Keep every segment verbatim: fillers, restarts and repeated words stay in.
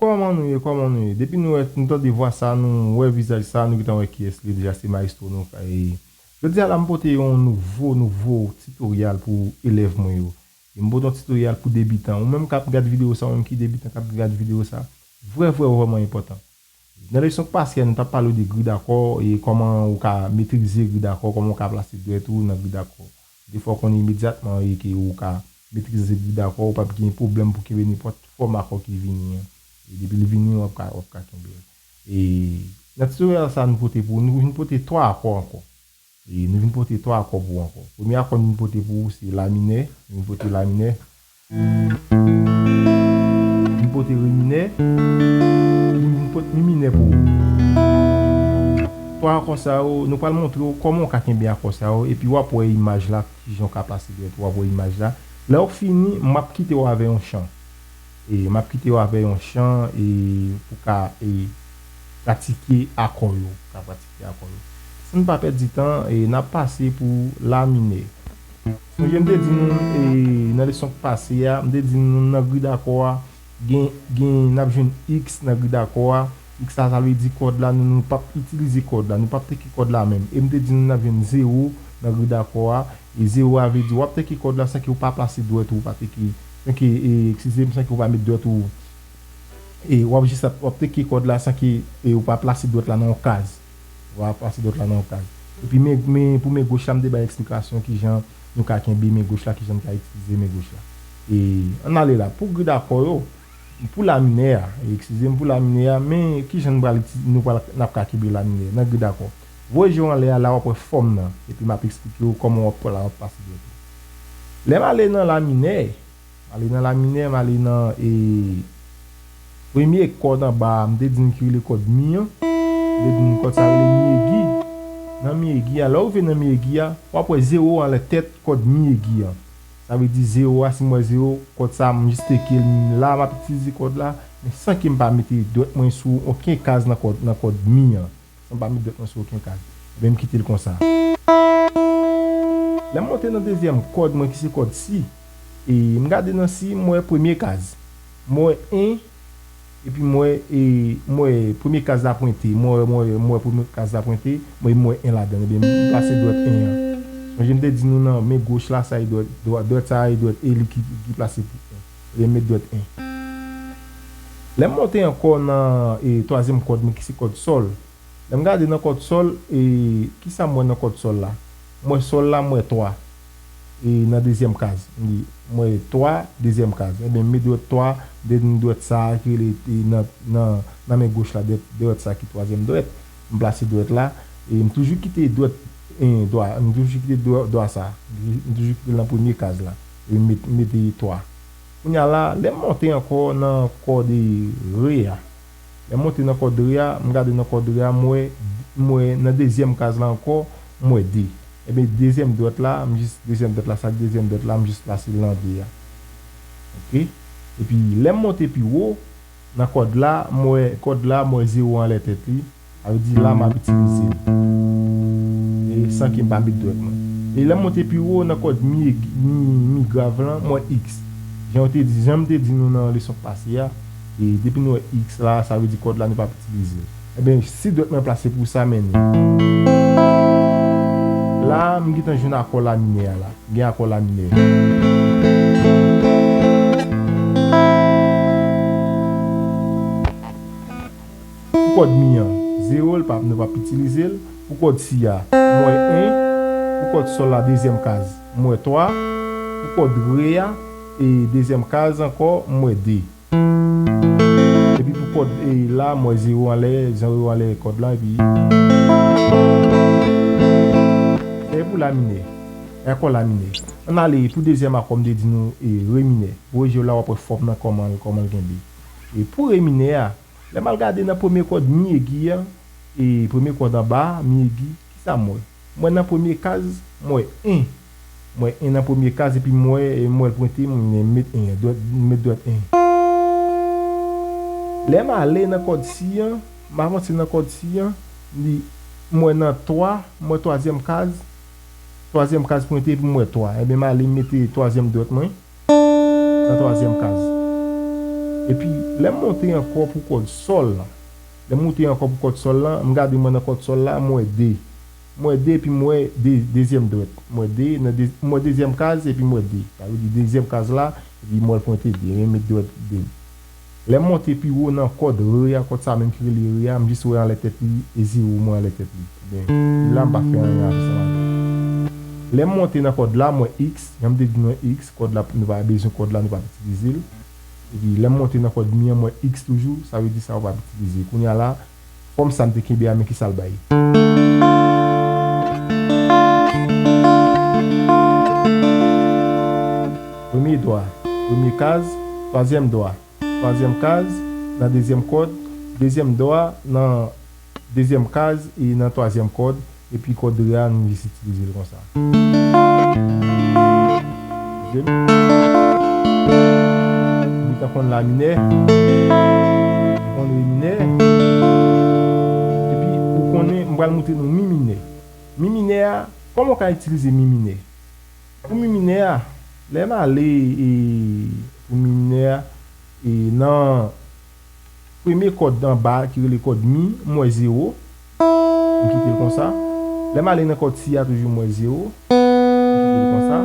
Kòman nou ye? Kòman nou ye? Depi nou wè, nou tande vwa sa, nou wè vizaj sa, nou gentan wè kiyès li deja, se maestro nou. E jodi a la, m pote yon nouvo, nouvo titoryal pou elèv mwen yo. E m pote yon titoryal pou debitan. Ou menm k ap gad videyo sa, ou menm ki debitan k ap gad videyo sa, vrè, vrè, vrèman enpòtan. Nan leson k pase a, nou t ap pale w de gri dakò e kòman ou ka metrize gri dakò, kòman ou ka plase dwèt ou nan gri dakò. Defwa w konnen imedyatman e ke ou ka metrize gri dakò, ou p ap gen pwoblèm pou kenbe nenpòt fòm akò ki vini an. E depi l vini, w ap ka, w ap ka kenbe l. E nan titoryal sa, nou pote pou, nou vin pote twa akò ankò. E nou vin pote twa akò pou ou ankò. Premye akò nou vin pote pou ou, se la minè. Nou vin pote la minè. Nou vin pote re minè. Nou vin pote mi minè pou ou. Twa akò sa yo, nou pral montre w kòman w ka kenbe akò sa yo, epi w ap wè imaj la, kijan w ka plase dwèt ou, w ap wè imaj la. Lè w fini, m ap kite w avè yon chan. E m ap kite w avè yon chan e pou ka e pratike akò yo, ka pratike akò yo. San n pa pèdi tan, e n ap pase pou la minè. Sonje m te di nou e nan leson k pase a, m te di nou nan gri dakò a, gen, gen, n ap jwenn X nan gri dakò a. X la, sa vle di kòd la, nou, nou p ap itilize kòd la, nou p ap teke kòd la menm. E m te di nou n ap jwenn zewo nan gri dakò a. E zewo a vle di w ap teke kòd la san ke w pa plase dwèt ou, w pa teke, san ke, e, eskize m, san ke w pa met dwèt ou, e w ap jis ap, w ap teke kòd la san ke, e, w pa plase dwèt la nan yon kaz. W ap plase dwèt la nan yon kaz. Epi men, men, pou men goch la, m te bay eksplikasyon kijan nou ka kenbe men goch la, kijan n ka itilize men goch la. E ann ale la. Pou gri dakò yo, pou la minè a, eskize m, pou la minè a, men kijan n pral iti-, nou pral, n ap ka kenbe la minè nan gri dakò. Voye je w anlè a, la w ap wè fòm nan, epi m ap eksplike w kòman w ap, la w ap pase dwèt ou. Lè m ale nan la minè, m ale nan la minè, m ale nan, e, premye kòd anba a, m te di n ki rele kòd mi an. M te di n kòd sa rele mi egi. Nan mi egi a, lè w rive nan mi egi a, w ap wè zewo anlè tèt kòd mi egi an. Sa vle di zewo a, si m wè zewo, kòd sa, m jis teke l la, m ap itilize kòd la, men san ke m pa mete dwèt mwen sou okenn kaz nan kòd, nan kòd mi an. San m pa met dwèt mwen sou okenn kaz. Ebyen, m kite l konsa. Lè m monte nan dezyèm kòd mwen, ki se kòd si, e m gade nan si, m wè premye kaz. M wè en, epi m wè, e, m wè premye kaz la pwente. M wè, m wè, m wè premye kaz la pwente, m wè, m wè en ladan l. Ebyen, m plase dwèt en an. Sonje m te di nou nan men goch la, sa e dwèt, dwèt, dwèt sa e dwèt e li ki, ki plase pou en. Ebyen, m met dwèt en. Lè m monte ankò nan, e, twazyèm kòd mwen, ki se kòd sòl. Lè m gade nan kòd sòl, e, kisa m wè nan kòd sòl la? M wè sòl la, m wè twa. E nan dezyèm kaz, m di, m wè twa, dezyèm kaz. Ebyen, m met dwèt twa, m te di dwèt sa a ki rele, e, nan, nan, nan men goch la, dwèt, dwèt sa ki twazyèm dwèt. M plase dwèt la, e m toujou kite dwèt, e, dwa, m toujou kite dwa, dwa sa. M toujou kite l nan premye kaz la. E m met, m mete twa. Kounye a la, lè m monte ankò nan kòd re a, lè m monte nan kòd re a, m gade nan kòd re a, m wè, m wè nan dezyèm kaz la ankò, m wè de. Ebyen, dezyèm dwèt la, m jis, dezyèm dwèt la, sa k dezyèm dwèt la, m jis plase l nan de a. Oke? Epi, lè m monte pi wo, nan kòd la, m wè, kòd la, m wè zewo anlè tèt li. Sa vle di la, m ap itilize l. E san ke m pa met dwèt mwen. E lè m monte pi wo nan kòd mi, mi, mi grav lan, m wè X. Jan w te di, jan m te di nou nan leson k pase a, e depi nou wè X la, sa vle di kòd la nou p ap itilize l. Ebyen, si dwèt mwen plase pou sa, men li. La, m gentan jwenn akò la minè a la. Gen akò la minè. Pou kòd mi an, zewo, l p ap, nou p ap itilize l. Pou kòd si a, m wè en. Pou kòd sòl la, dezyèm kaz, m wè twa. Pou kòd re a, e dezyèm kaz ankò, m wè de. Epi pou kòd e la, m wè zewo anlè, zewo anlè kòd la, epi se pou la minè. E akò la minè. Ann ale pou dezyèm akò, m te di nou, e re minè. Pou re je w la, w ap wè fòm nan kòman, kòman l kenbe. E pou re minè a, lè m al gade nan premye kòd mi egi a, e premye kòd anba a, mi egi, kisa m wè? M wè nan premye kaz, m wè en. M wè en nan premye kaz, epi m wè, m wè l pwente, m met en, dwèt, m met dwèt en. Lè m ale nan kòd si an, m avanse nan kòd si an, li, m wè nan twa, m wè twazyèm kaz, twazyèm kaz pwente, epi m wè twa. Ebyen, m ale, m mete twazyèm dwèt mwen nan twazyèm kaz. Epi, lè m monte ankò pou kòd sòl lan, lè m monte ankò pou kòd sòl lan, m gade mwen nan kòd sòl la, m wè de. M wè de, epi m wè de, dezyèm dwèt. M wè de, nan de, m wè dezyèm kaz, epi m wè de. Sa vle di, dezyèm kaz la, epi m wè l pwente de. Ebyen, m met dwèt de m. Lè m monte pi wo nan kòd re a, kòd sa menm ki rele re a, m jis wè anlè tèt li, e zewo m wè anlè tèt li. Ebyen, la m pa fè anyen ansanm avè l. Lè m monte nan kòd la, m wè X, jan m te di nou X, kòd la, nou pa bezwen kòd la, nou p ap itilize l. Epi, lè m monte nan kòd mi an, m wè X toujou, sa vle di sa yo p ap itilize. Kounye a la, fòm sa m te kenbe a, men ki sa l bay. Premye dwa, premye kaz, twazyèm dwa, twazyèm kaz, nan dezyèm kòd, dezyèm dwa, nan dezyèm kaz e nan twazyèm kòd, epi kòd re a, nou jis itilize l konsa. Tande? Li tankou yon la minè, yon re minè. Epi, ou konnen, m pral montre nou mi minè. Mi minè a, kòman w ka itilize mi minè? Pou mi minè a, lè m ale, e, pou mi minè a, e, nan premye kòd anba ki rele kòd mi, m wè zewo. M kite l konsa. Lè m ale nan kòd si a toujou, m wè zewo. M kite l konsa.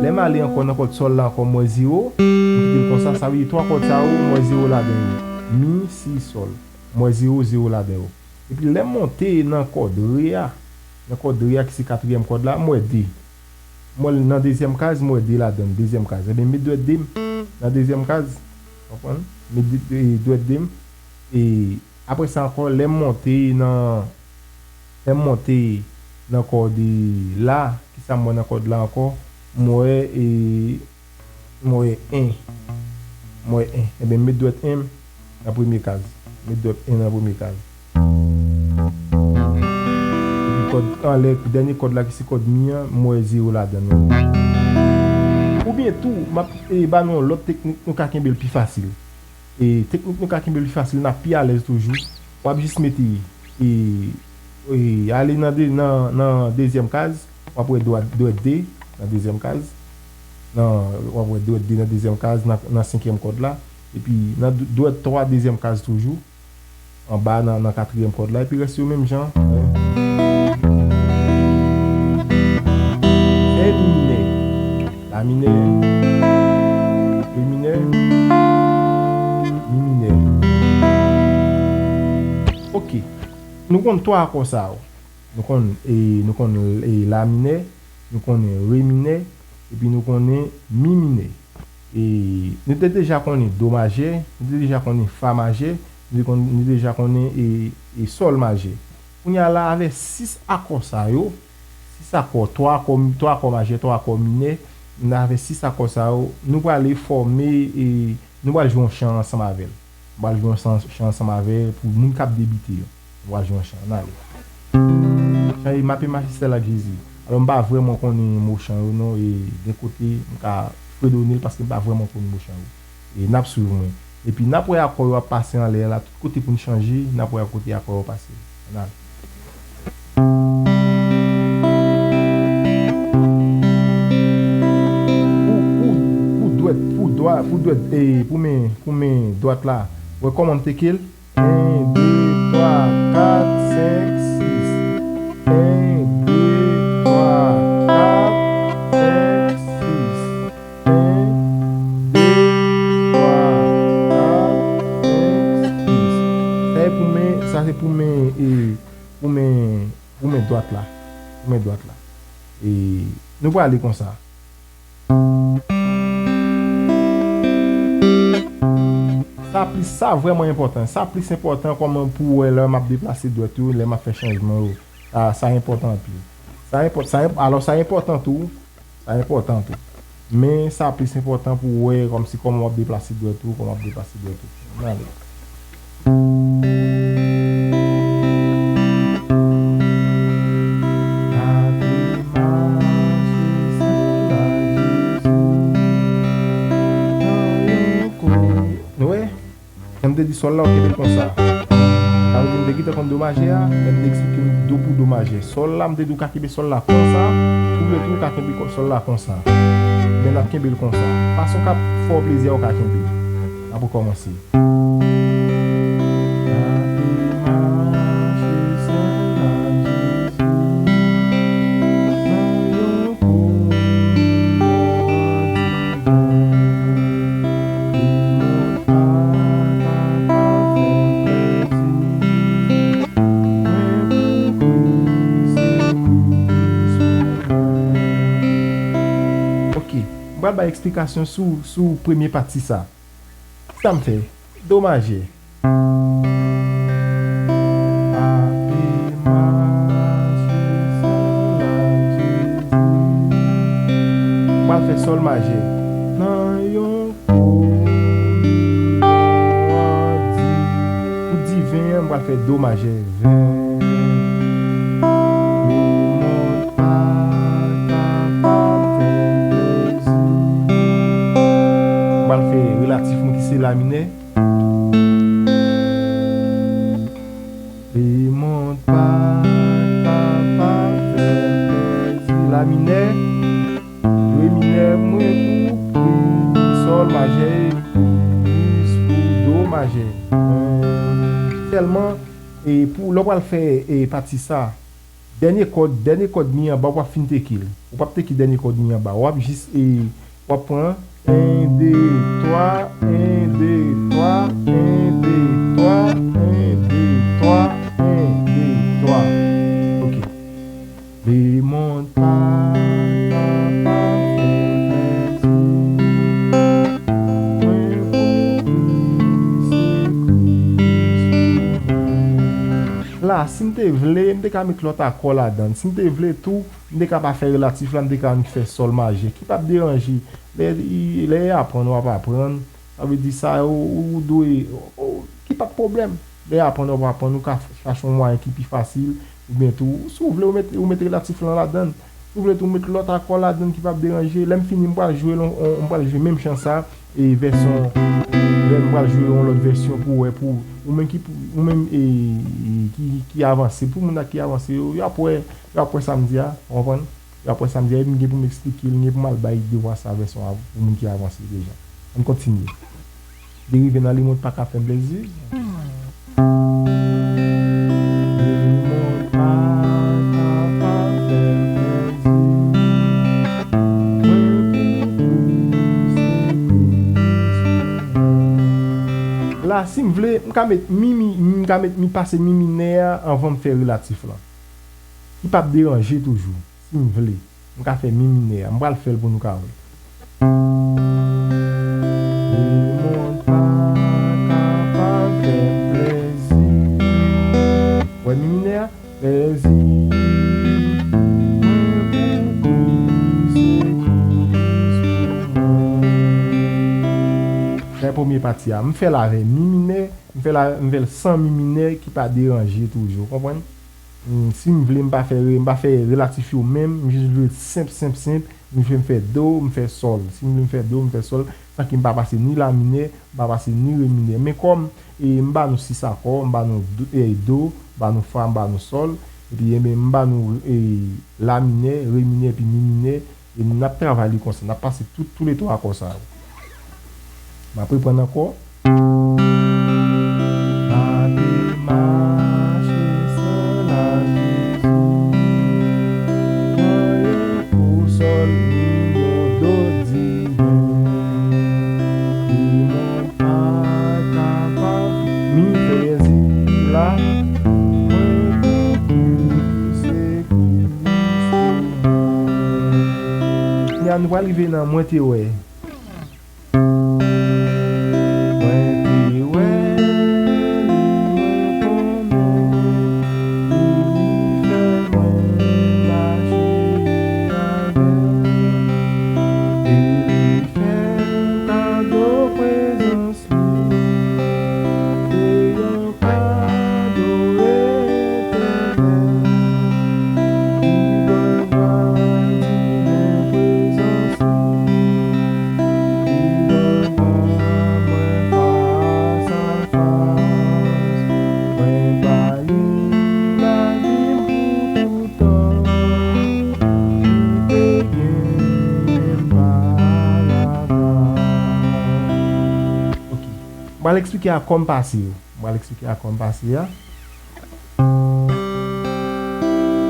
Lè m ale ankò nan kòd sòl la ankò, m wè zewo. M kite l konsa. Sa vle di twa kòd sa yo, m wè zewo ladan yo. Mi, si, sòl. M wè zewo, zewo ladan yo. Epi lè m monte nan kòd re a, nan kòd re a ki se katriyèm kòd la, m wè de. M wè l nan dezyèm kaz, m wè de ladan l, dezyèm kaz. Ebyen, m met dwèt de m nan dezyèm kaz. Konprann? M met de, de, dwèt de m. E apre sa ankò, lè m monte nan, lè m monte nan kòd la, kisa m wè nan kòd la ankò? M wè, e, m wè en. M wè en. Ebyen, m met dwèt en m nan premye kaz. M met dwèt en nan premye kaz. Epi kòd anlè, dènye kòd la ki se kòd mi an, m wè zewo ladan l. Oubyen tou, m ap, e, ba nou yon lòt teknik, nou ka kenbe l pi fasil. E teknik nou ka kenbe l pi fasil, n ap pi alèz toujou. W ap jis mete, e, e, ale nan de, nan, nan dezyèm kaz, w ap wè dwa, dwèt de nan dezyèm kaz. Nan, w ap wè dwèt de nan dezyèm kaz, nan, nan senkyèm kòd la. Epi nan d-, dwèt twa dezyèm kaz toujou. Anba nan, nan katriyèm kòd la. Epi rès yo menm jan. Fè mi minè. La minè, re minè, mi minè. Ok. Nou konn twa akò sa yo. Nou konn, e, nou konn, e, la minè, nou konnen re minè, epi nou konnen mi minè. E, nou te deja konnen do majè, nou te deja konnen fa majè, nou te konn-, nou te deja konnen, e, e, sòl majè. Kounye a la, avèk sis akò sa yo, sis akò, twa akò, twa akò majè, twa akò minè, avèk sis akò sa yo, nou prale fòme, e, nou pral jwe yon chan ansanm avè l. Nou pral jwe yon chan, chan ansanm avè l pou moun k ap debite yo. Nou pral jwe yon chan. Ann ale. Chan e M ape mache sèl ak Jezi. Alò, m pa vrèman konnen mo chan yo non, e gen kote m ka fredone l paske m pa vrèman konn mo chan yo. E n ap swiv mwen. Epi n ap wè akò yo ap pase anlè a la, tout kote pou n chanje, n ap wè kote akò yo pase. Ann ale. Pou, pou, pou dwèt, pou dwa, pou dwèt, e, pou men, pou men dwat la. Wè kòman m teke l? En, de, twa, kat, senk, sis. En, de, twa, kat, senk, sis. En, de, twa, kat, senk, sis. Sa se pou men, sa se pou men, e, pou men, pou men dwat la. Pou men dwat la. E nou prale konsa. Sa plis, sa vrèman enpòtan. Sa plis enpòtan kòman pou wè lè m ap deplase dwèt yo, lè m ap fè chanjman yo. Sa, sa enpòtan anpil. Sa enpò-, sa enp-, alò, sa enpòtan tou. Sa enpòtan tou. Men sa plis enpòtan pou w wè kòmsi kòman w ap deplase dwèt ou, kòman w ap deplase dwèt ou. Ann ale. Nou wè? Jan m te di sòl la, ou kenbe l konsa. Sa vle di m te gentan konn do majè a, lè m te eksplike nou do pou do majè. Sòl la, m te di w ka kenbe sòl la konsa, ou vle tou, ou ka kenbe kò-, sòl la konsa. Men n ap kenbe l konsa. Fason k ap fè w plezi a, ou ka kenbe. N Pou kòmanse. N ape mache sèl ak Jezi nan yon koridò diven. Lemond pa kapab fè m plezi. Mwen pou Kris, se Kris pou mwen. Ok, m pral bay eksplikasyon sou, sou premye pati sa. Sa m fè? Do majè. Ape mache sèl ak Jezi. M pral fè sòl majè. Nan yon koridò di-, pou diven an, m pral fè do majè. Ven. Lemond pa kapab fè m plezi. M pral fè relatif mwen ki se la minè. Lemond pa kapab fè m plezi. La minè, re minè mwen pou Kris, sòl majè pou Kris, pou do majè. Sèlman, e pou lè w pral fè, e pati sa, dènye kòd, dènye kòd mi anba, w ap fin teke l. Ou p ap teke dènye kòd mi anba. W ap jis, e, w ap pran en, de, twa, en, de, twa, en, de, twa, en, de, twa, en, de, twa. Ok. Lemond pa kapab fè m plezi. Mwen pou Kris, se Kris pou mwen. La, si m te vle, m te ka met lòt akò ladan l. Si m te vle tou, m te ka pa fè relatif la, m te ka annik fè sòl majè, ki p ap deranje. Lè, lè y aprann, w ap aprann. Sa vle di sa, ou, ou dwe, ou, ki pa t pwoblèm. Lè y aprann, w ap aprann, ou ka chache yon mwayen ki pi fasil, oubyen tou, si w vle, ou met, ou met relatif lan ladan l. Si w vle tou, ou met lòt akò ladan l ki p ap deranje. Lè m fini, m pral jwe, yon, yon, m pral jwe menm chan sa, e vèsyon, lè m pral jwe yon lòt vèsyon pou w wè, pou ou menm ki, ou menm, e, e, ki, ki avanse, pou moun la ki avanse yo, y ap wè, y ap wè sa m di a, w konprann? Y ap wè sa m di a, epi m gen pou m eksplike l, m gen pou m al bay devwa sa vèsyon a pou moun ki avanse deja. Ann kontinye. Derive nan lemond pa ka fè m plezi. Lemond pa kapab fè m plezi. Mwen pou Kris, se Kris pou mwen. La, si m vle, m ka met mi, mi, m ka met mi pase mi minè a anvan m fè relatif lan. Li p ap deranje toujou. Si m vle, m ka fè mi minè a. M pral fè l pou nou ka wè. Lemond pa kapab fè m plezi. Wè mi minè a? Plezi. Mwen pou Kris, se Kris pou mwen. Fè premye pati a. M fè l avè mi minè, m fè l a, m fè l san mi minè ki pa deranje toujou. Konprann? Hmm, si m vle, m pa fè re-, m pa fè relatif yo menm, m jis vle senp, senp, senp, m vle m fè do, m fè sòl. Si m vle m fè do, m fè sòl, san ke m pa pase ni la minè, m pa pase ni re minè. Men kòm, e, m ba nou sis akò, m ba nou do, e, do, m ba nou fa, m ba nou sòl, epi, enben, m ba nou, e, la minè, re minè, epi mi minè, e n ap travay li konsa, n ap pase tout, toulètwa akò sa yo. M ap reprann ankò. M ape mache sèl ak Jezi. Nan yon kou sòl, mi, yon do diven. Lemond pa kapab mi plezi la. Mwen pou Kris, se Kris pou mwen. Kounye a nou pral rive nan mwen te wè. Mwen te wè li, mwen konnen li, li fè mwen mache avè l. E li fè m kado prezans li. Se yon kado etènèl. Li ban glwa diven prezans li. Pral eksplike akò m pase yo. M pral eksplike akò m pase a.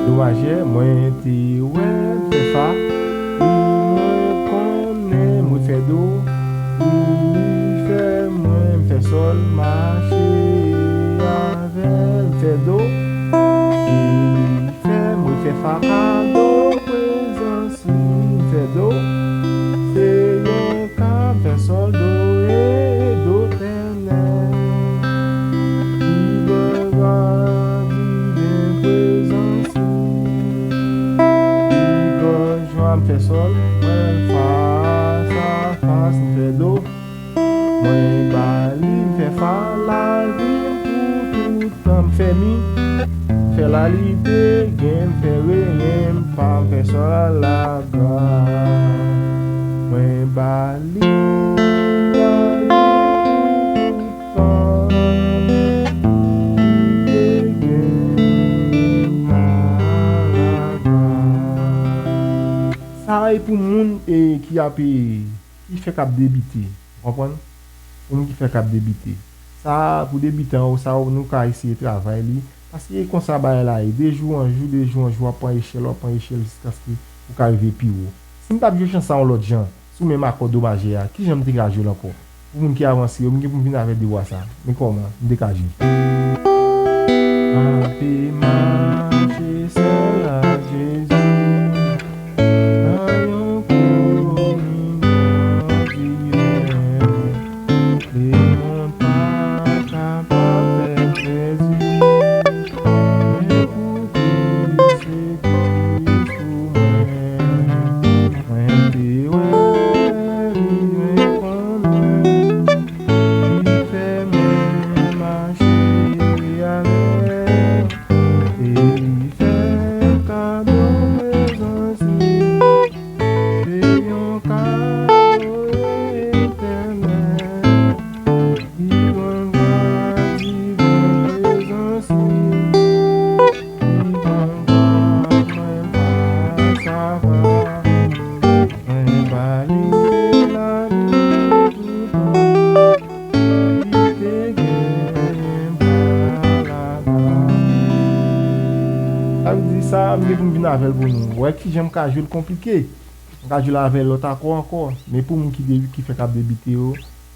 Do majè, mwen te wè m fè fa, li mwen konnen mwen fè do, li fè mwen m fè sòl, mache avè l m fè do, li fè mwen fè fa, kado prezans li m fè do, se yon ka m fè sòl, do, e do tènè. Li lè glwa diven prezans li. Li gòj jwa m fè sòl, mwen fas a fas m fè do. Mwen ba li m fè fa, lavi m pou tout tan m fè mi. Fè la li te gen m fè re, m pa m fè sòl a la gra. Mwen ba li, ba li pou tout tan li te gen m pa la gra. Sa e pou moun e ki ap e ki fèk ap debite. Ou konprann? Pou moun ki fèk ap debite. Sa pou debitan ou, sa ou nou ka eseye travay li. Paske e konsa bagay la ye. De jou an jou, de jou an jou, w ap pran echèl, w ap pran echèl jiskaske ou ka rive pi wo. Si m t ap jwe chan sa yon lòt jan, sou menm akò do majè a, kijan m te ka jwe l ankò? Pou moun ki avanse yo, m gen pou m vin avè devwa sa. Men kòman m te ka jwe? Ape mache sèl ak Jezi. Nan yon kominyon diven, lemonn pa kapab fè plezi. Men pou Kris, se Kris pou mwen. Mwen te wè li, mwen konnen li fè mwen mache avè l. E li fè kado prezans li. Se yon kado etènèl. Li ban glwa diven prezans li. Li ban glwa mwen pa sava. Mwen ba li lavi toutan. Li te gen pa la glwa. Sa vle di sa, m gen pou m vin avè l pou nou. Wè kijan m ka jwe l konplike. M ka jwe l avè lòt akò ankò. Men pou moun ki de, ki fèk ap debite yo,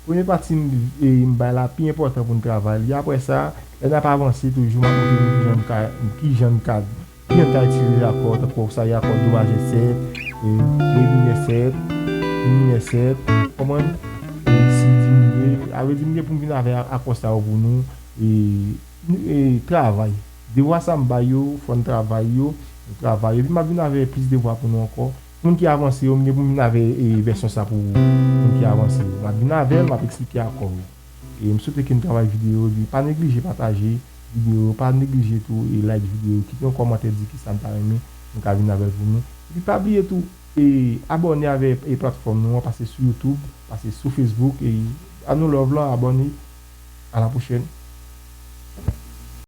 premye pati m, e, m bay la pi enpòtan pou n travay li. Apre sa, lè n ap avanse toujou, m ap montre nou kijan n ka, kijan n ka, kijan n ka itilize akò, tankou sa, e akò do majè sèt, e re minè sèt, mi minè sèt, konprann? E si diminye. Sa vle di m gen pou m vin avè akò sa yo pou nou, e, e travay. Devwa sa m bay yo, fò n travay yo, n travay yo. Epi m ap vin avè plis devwa pou nou ankò. Moun ki avanse yo, m gen pou m vin avè, e, vèsyon sa pou moun ki avanse yo. M ap vin avè l, m ap eksplike akò yo. E m swete ke n travay videyo, epi pa neglije pataje videyo, pa neglije tou, e, like videyo, kite yon kòmantè, di kisa n ta renmen, m ka vin avè l pou nou. Epi pa bliye tou, e, abòne avè, e, platfòm nou an, pase sou YouTube, pase sou Facebook, e, ban nou love lan, abòne. A la pwochèn.